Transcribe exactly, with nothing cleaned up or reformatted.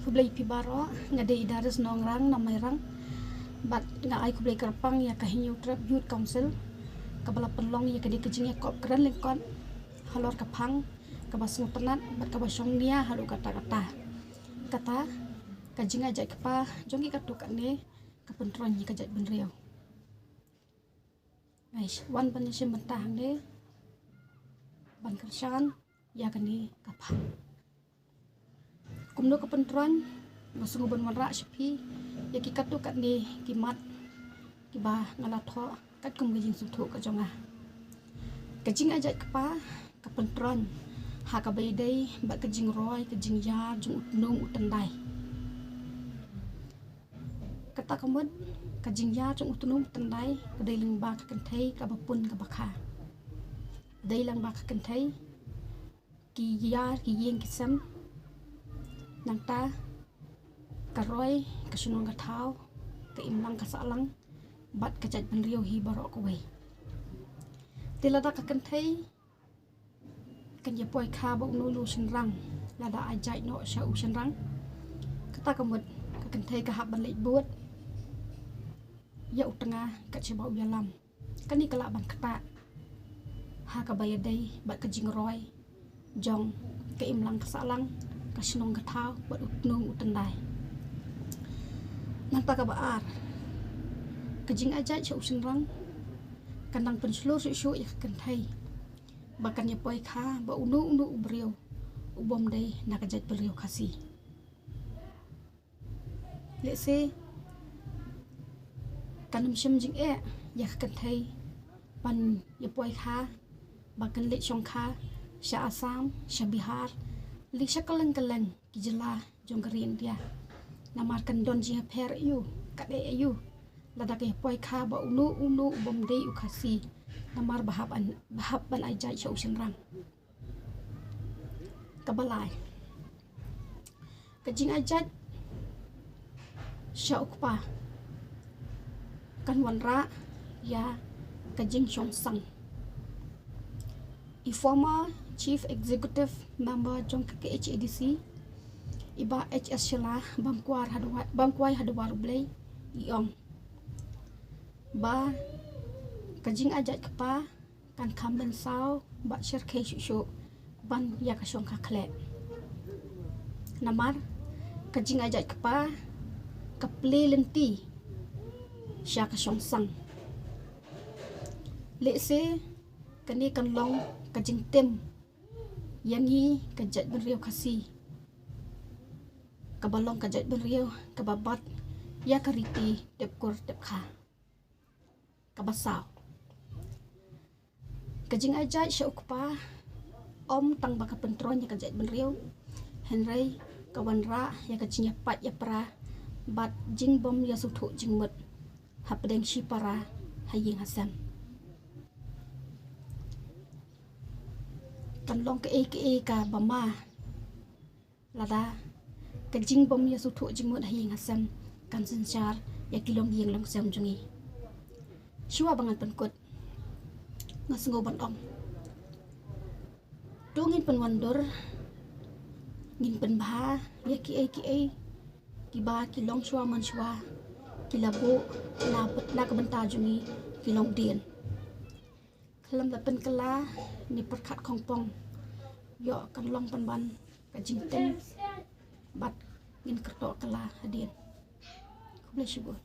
Khublei phi baroh, nga dei i Daris Nongrang na Mairang. Bad nga ai khublei kyrpang ïa ka Hynñiewtrep Youth Council kaba la pynlong ïa ka dei ka jingïakop kren lyngkot halor ka phang kaba sngewtynnat bad kaba shong nia haduh katta katta. Kata ka jingai jait kpa jong ki katto katne ka pyntroiñ ïa ka jaitbynriew. Ngai wan ban ïashim bynta hangne ban kyrshan ïa kane ka phang. Kumno ka pyntroiñ? Nga sngew ban wanrah sha phi ïa ki katto katne ki mat kiba nga la thoh katkum ka jingsngewthuh ka jong nga. Ka jingai jait kpa ka pyntroiñ ha kaba ïadei bad ka jingroi ka jingïar jong u tnum u tyndai. Kata ka mut ka jingïar jong u tnum u tyndai ka dei lyngba ka kynthei kaba pun kaba kha. Dei lyngba ka kynthei ki ïar ki ïing ki sem. Nangta ka roi ka shnong ka thaw, ka imlang ka sahlang bad ka jaitbynriew hi baroh kawei. Te lada ka kynthei kan ïa poi kha bad uno uno u shynrang, lada ai jait noh sha u shynrang, kata ka mut ka kynthei ka hap ban leit bud ïa u tnga kat shaba u ïalam. Kane ka lah ban ktah ha kaba ïadei bad ka jingroi jong ka imlang ka sahlang, ka shnong ka thaw bad u tnum u tyndai. Nangta kaba ar, ka jingai jait sha u shynrang kan nang pynshlur shuh shuh ïa ka kynthei ba kan ïa poi kha bad uno uno u briew u bym dei na ka jaitbynriew Khasi. Lehse kan ym shim jingeh ïa ka kynthei ban ïa poi kha ba kan leit shong kha sha Assam, sha Bihar, lane sha kylleng kylleng ki jylla jong ka ri India. Namar kan don jingïapher aïu, kat eh aïu lada ka ïa poi kha bad uno uno u bym dei u Khasi, namar ba hap ban, ba hap ban ai jait sha u shynrang. Kaba lai, ka jingai jait sha u kpa kan wanrah ïa ka jingshongsang. I former Chief Executive Member jong ka K H A D C, i Bah H S Shylla, bam kwai ha duwai, bam kwai ha duwar U Blei, i ong ba ka jingai jait kpa kan kham ban saw bad shyrkhei shuh shuh ban ïa ka shong ka khleh. Namar ka jingai jait kpa ka plie lynti sha ka shongsang. Lehse kane kan long ka jingtim ïa ngi ka jaitbynriew Khasi kaba long ka jaitbynriew kaba bat ïa ka riti tep kur tep kha. Kaba saw, ka jingai jait sha u kpa ym tang ba ka pyntroiñ ïa ka jaitbynriew, hynrei ka wanrah ïa ka jingïapait ïapra bad jingbym ïasngewthuh jingmut hapdeng shipara, ha ïing ha sem. Kan long kaei kaei kaba ma lada ka jingbym ïasngewthuh jingmut ha ïing ha sem kan synshar ïa ki longïing longsem jong ngi. Shuwa ba ngan pynkut, nga sngew ban ong, to ngin pynwandur, ngin pynbha ïa kiei kiei kiba ki longshuwa manshuwa ki la buh na, na ka bynta jong ngi ki longdien. Khlem da pynkylla ne pyrkhat khongpong, ïoh kan long pynban ka jingtim bad ngin kyrtoh kylla hadien. Khublei shibun.